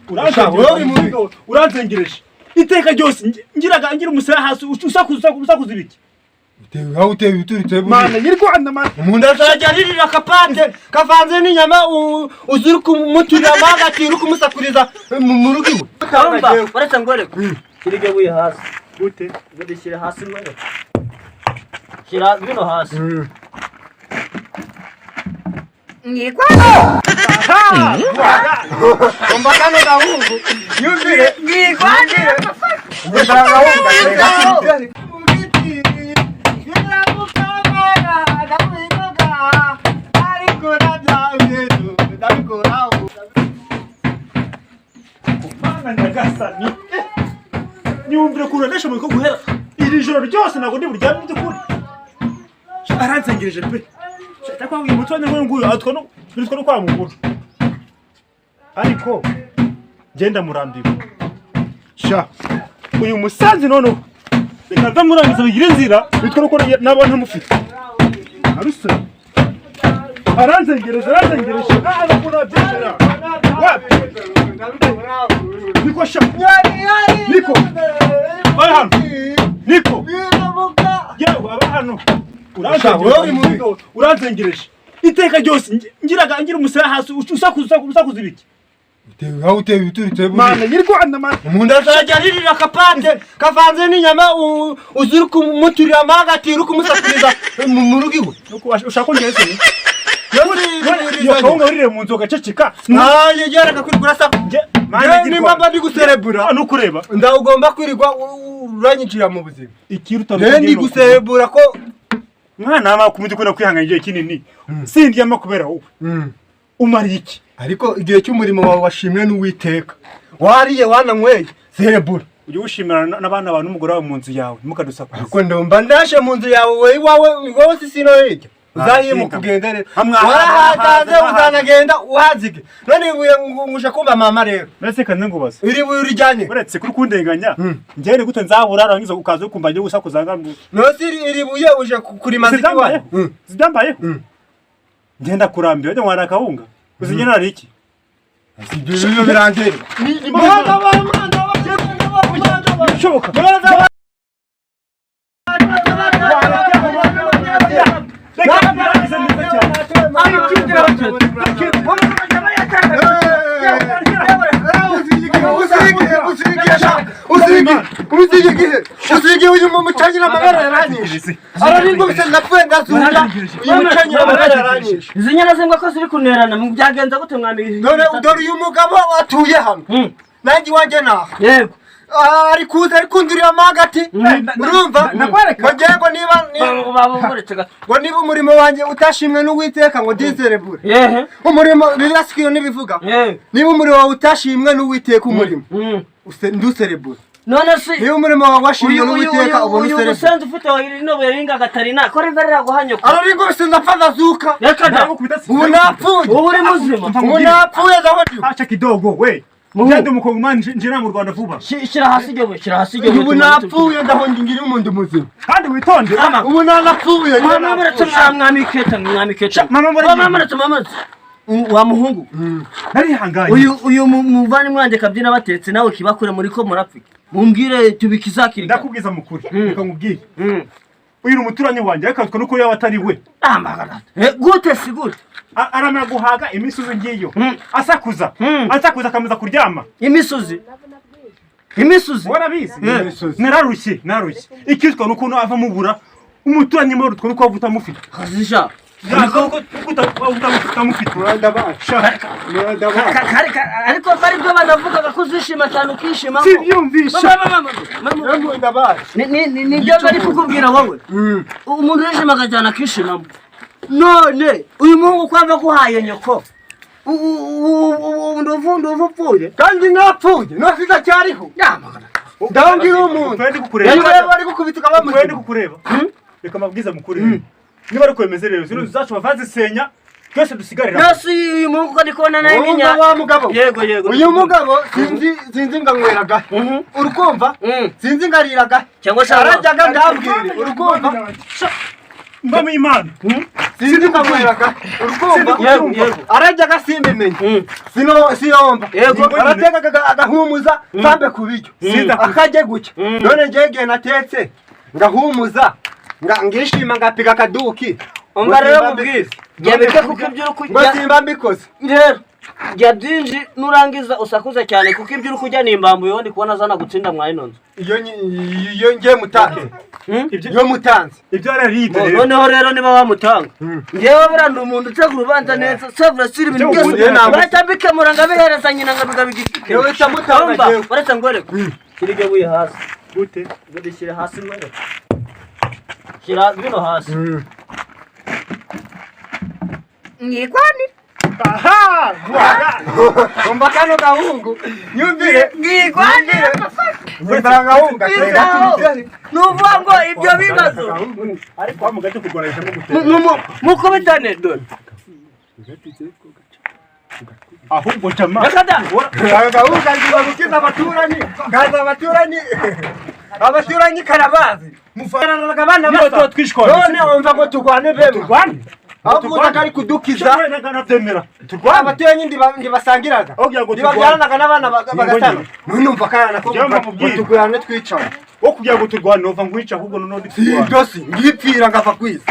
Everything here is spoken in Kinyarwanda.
Wowe uri mubi. Uranzengereje iteka ryose, ngiraga ngira umusaya hasi, usakuza usakuza ibiki? Aho uteye ibituritse. Mana nyiri Rwanda, mana! Umuntu Azajya aririra akapate kavanze n'inyama, uzi uri kumuturira amagati, uri kumusakuriza mu rugo iwe. Umva, uretse ngoreko. Shyira iryo buye hasi. Gute? Ngo rishyire hasi ngoreko. Shyira bino hasi. Umva kano gahungu, yumvire. Mwigwanire. Umva gahungu. Mana nyagasani, nyumvire ukuntu ndashoboye ko guhera iri joro ryose ntabwo ndi buryame. Mu by'ukuri aranzengereje pe. Cyakora uyu muturanyi nk'uyu nguyu atwa no bitwa no kwa muguru, ariko genda murambiwe sha uyu musanzi. Noneho reka mve murangiza bigire inzira, bitwa nuko naba ntamufite. Aruse aranzengereje, aranzengereje, ntabwo nabyemera. Wapi, niko sha, niko bari hano, niko yewe aba hano. Wowe uri mubi. Uranzengereje iteka ryose, ngiraga ngira umusaya hasi, usakuza usakuza ibiki? Aho uteye ibituritse. Mana nyiri Rwanda, mana! Umuntu Azajya aririra akapate kavanze n'inyama, uzi uri kumuturira amagati, uri kumusakuriza mu rugo iwe. Nuko ushaka kongera se iyo kawunga wirire mu nzu ugaceceka? Ntayo yereka kuri urasa. Mana nyiri Nimba Rwanda. mba ndi guserebura, Nukureba. ndagomba kwirirwa uranyinjira mu buzima. Ikiruta Rero ndi guserebura ko mwana wama kumujya ukunda kwihangana igihe kinini, sindyama kubera wowe. Umariye iki? Ariko igihe cy'umurimo wawe washimwe n'Uwiteka, wariye wananyweye, serebura. Ujye wishimira n'abana bawe n'umugore wawe mu nzu yawe, ntimukadusakurize. Ariko ndumva ndaje mu nzu yawe, wowe iwawe wowe si sino hirya uzahimuka ugende rero. Warahatanze, uzanagenda uhazige. None ibuye nguje kumva mama rero. Mbese kanze ngubaze. Iri buye urijyanye. Uretse kuri kundenganya, njyewe ni gute nzabura rangiza ukaza ukumva ngiye gusakuza ngambu? Nose iri buye uje kurimaza ikiwanyu? Zibyambayeho, zibyambayeho. Ngenda kurambiwe, wajya mwana akawunga uzigenera ari iki? Ibyo biba birangira. Bishoboka. Reka mbirangize neza cyane. Usigiye uyu mucanyira amabara yaranyishe, ararindwa ndapfuye ndazuka, uyu mucanyira amabara yaranyishe. Izi nyana z'imbwa ko ziri kunerana, byagenze gute mwami? Dore, dore uyu mugabo atuye hano, nanjye iwanjye naha. Ari kuza ari kundurira amagati, urumva? Nakwereka. Ngo ngewe ngo niba Baburetse gato. ngo niba umurimo wanjye utashimwe n'Uwiteka, ngo ndizerebure. Umurimo Bibiliya ntibivuga? Niba umurimo wawe utashimwe n'Uwiteka, umurimo nduserebure. None se Niba umurimo wawe washimwe uyu uyu n'Uwiteka, uyu ubona uyu userebure. musenzi ufite wa ino buye ringa Gatarina ko riva riraguha nyoko? Araringobise, ndapfa ndazuka. Reka da. Nagukubita si. Ubu napfuye. Ubu uri muzima. Ubu napfuye, ndabona. Acha kidogo we. Ngende umukongomani njira mu Rwanda vuba. Shyira hasi iryo buye, shyira hasi iryo buye. Ubu napfuye, ndahonga ngira umuntu muzima. Kandi witonde. Mama. Ubu nanapfuye. Mama, muretse, mwami keta, mwami keta. Mama, muretse. Mama, muretse, mama, muretse. Wa muhungu. Narihanganye. Uyu muvandimwe wanjye kabyina batetse nawe kibakure muri ko murapfi. Mumbwire tubikizakirika. Ndakubwiza mukuri. Reka nkubwire. Uyu ni umuturanyi wanjye, ariko akatwa nuko yaba atari we. Amagana. Gute si gute? Aramara guhaga imisozi ngiyo. Asakuza. Asakuza akameza kuryama. Imisozi. Imisozi. Warabizi? Imisozi. Nararushye, nararushye. Ikitwa nuko ava mubura. Umuturanyi muri utwo nuko waba utamufite. Kazisha. Nuko utamufite. Sha. Ariko bari byo banavugaga ko uzishima cyane ukishima. Sibyumvisha. Mama, mama, mama. Ni byo bari kukubwira wowe. Umuntu yishimaga cyane akishimamo. None uyu muhungu ko ava aguhaye nyoko, nduvu upfuye. Kandi napfuye nose ndacyariho, ndababwira umuntu. Twende kukureba. Niba bari gukubita ukaba Twende muzima. kukureba. Reka amabwiriza mukuru rero. Niba ari kwemeze rero, zino zacu bavazisenya twese dusigarira. Nose uyu muhungu ko ndi kubona nawe Wumva nk'inya wa mugabo? Yego. Uyu mugabo sinzi nganyweraga, urukumva? Sinzi ngariraga. Cyangwa se Arajyaga ndambwire, urukumva? Mbamo Imana. Sinzi kamweraka, urumva? Yego, yego. Arajyaga simbimenye, sino siyomba. Yego. Arateka agahumuza sambe ku biryo, akajya gutya. None ngewe igihe natetse ngahumuza, ngishima, ngapiga akaduki. Umva rero mubwire, jya bike kuko ibyo uri Ngo kurya simba mbikoze. Rero jya byinshi, nurangiza usakuze cyane, kuko ibyo uri kurya ni imbambuye, ndi kubona azana gutsinda mwa ino nzu. Iyo ngiye mutanze, iyo mutanze. Ibyo araribye rero. Noneho rero niba wamutanga, ngewe buriya ndi umuntu uca urubanza neza, sevura siri ibintu Ibyo byose ubundi ntabwo- barahita mbikemura, ngabihereza nyina, ngabigabiga. Yewe utamutanga jewe. Uretse ngwereke, shyira iryo buye hasi. Gute? Ngo rishyire hasi ngwereke, shyira bino hasi. Mwigwanire. Aha, voilà. Umva kano gahungu, nyumvire. Mwigwanire. Nyumvira agahungu. Bizaho. Ni ukuvuga ngo ibyo bibazo Ariko wa mugati kurwana cyangwa gutera. Mukubitane dore. Ahubwo jama. Reka da. Aka gahungu kagiye gukiza abaturanyi, kaza abaturanyi, abaturanyi karabazi mufaranaga abana Niba basa. tuba twishwana. None wumva ngo turwane bema? Turwane. Aho kuza kari kudukiza. Cyangwa ntabyemera. Turwane. Abaturanyi ndibasangiraga, Aho kugira ngo turwane. ndibabyaranaga n'abana bagasana. None umva akana ko Njyewe ngo mbamubwire. turwane twicana. Wo kugira ngo turwane, uva ngwica ahubwo noneho ndi kurwana. Ibyo si ngipfira ngava kwisi.